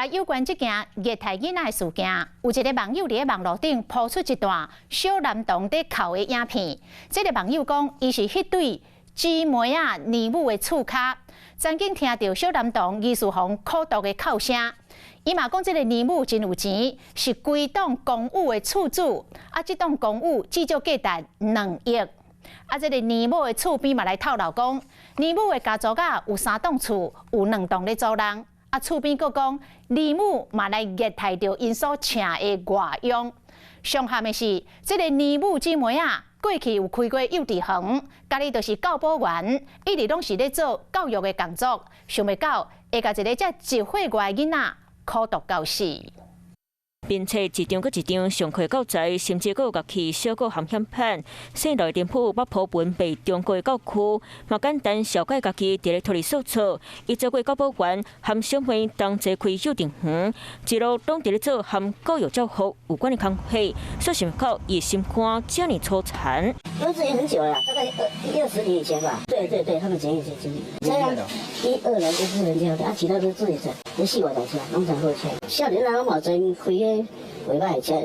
來有關這件虐待囡仔的事件，有一個網友佇咧網路頂鋪出一段小男童佇哭的影片。這個網友講，伊是彼對姊妹仔奶母的厝跤，曾經聽著小男童疑似予人苦毒的哭聲。伊嘛講，這個奶母真有錢，是規棟公寓的厝主，啊，這棟公寓至少價值2億。啊，這個奶母的厝邊嘛來透露講，奶母的家族仔有三棟厝，有兩棟咧租人。啊，厝邊閣講，奶母嘛來虐待著𪜶所請的外傭。上慘的是，這個奶母姊妹仔過去有開過幼稚園，家己就是教保員，一直攏是咧做教育的工作，想袂到會共一个才1歲外的囡仔苦毒到死。面冊一張閣一張上課教材，甚至閣有樂器小可含險版。姓廖的林婦捌鋪文被中國的教區，嘛簡單紹介家己佇咧托兒所做。伊做過教保員，含小妹同齊開幼稚園，一路攏佇咧做含教育教學有關的工課，所以想到伊心肝遮爾粗殘。幼稚園很久了，大概20年以前吧。對對對，他們前一前前。這樣一二樓就是人家的，啊，其他都自己在，你四外台車，攏真好車。少年人嘛真開個。袂歹車。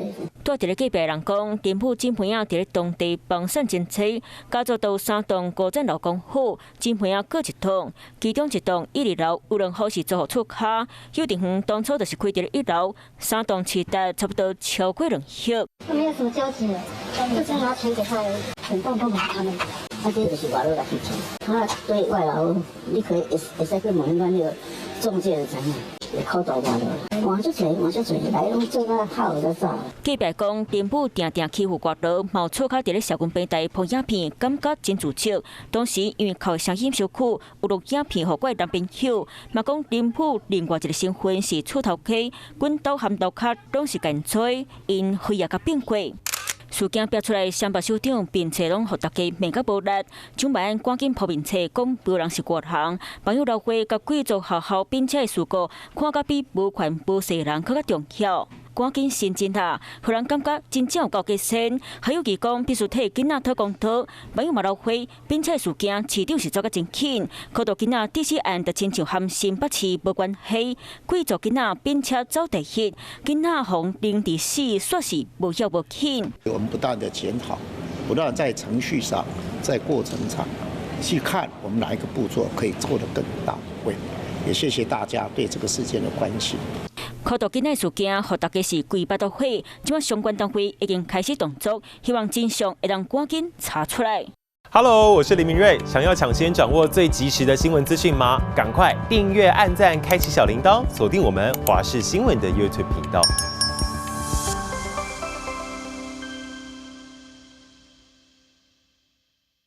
住佇咧隔壁人講，林婦姊妹仔佇咧當地房產真濟，家族都有三棟五層樓公寓，姊妹仔閣一棟，其中一棟一二樓有兩戶是租予厝跤，幼稚園當初就是開佇咧一樓，三棟市值差不多超過2億。沒有什麼交集，就是拿錢給他，整棟都買他們。啊，這就是外勞來付錢。他對外勞，你可以會會使去問阮彼個中介就知影。會苦毒外勞，換足濟，換足濟，來攏做甲好才走。隔壁講，林婦定定欺負外勞，嘛有厝跤佇咧社群平台鋪影片，感覺真自責。當時因為哭的聲音小可，有錄影片予我的男朋友，嘛講林婦另外一個身份是厝頭家，滾刀含刀跤攏是共吹，𪜶非也共變過。事件爆出來，雙北首長面冊攏予大家罵甲無力，蔣萬安趕緊鋪面冊講無人是外人，朋友流會佮貴族學校並車的事故，看甲比無權無勢人閣較重要。趕緊新進啊，予人感覺真正有夠過身。還有伊講必須替囡仔討公道，朋友嘛流血，並且事件市長是做甲真緊，苦毒囡仔致死案就親像和新北市無關係，貴族囡仔並且走第一，囡仔予人凌遲死，煞是無曉無緊。我們不斷的檢討，不斷在程序上、在過程上去看我們哪一個步驟可以做得更到位。也謝謝大家對這個事件的關心。苦毒囡仔事件，予大家是規腹肚火。這擺相關單位已經開始動作，希望真相會當趕緊查出來。 Hello，我是林明瑞。想要搶先掌握最及時的新聞資訊嗎？趕快訂閱、按讚、開啟小鈴鐺，鎖定我們華視新聞的 YouTube 頻道。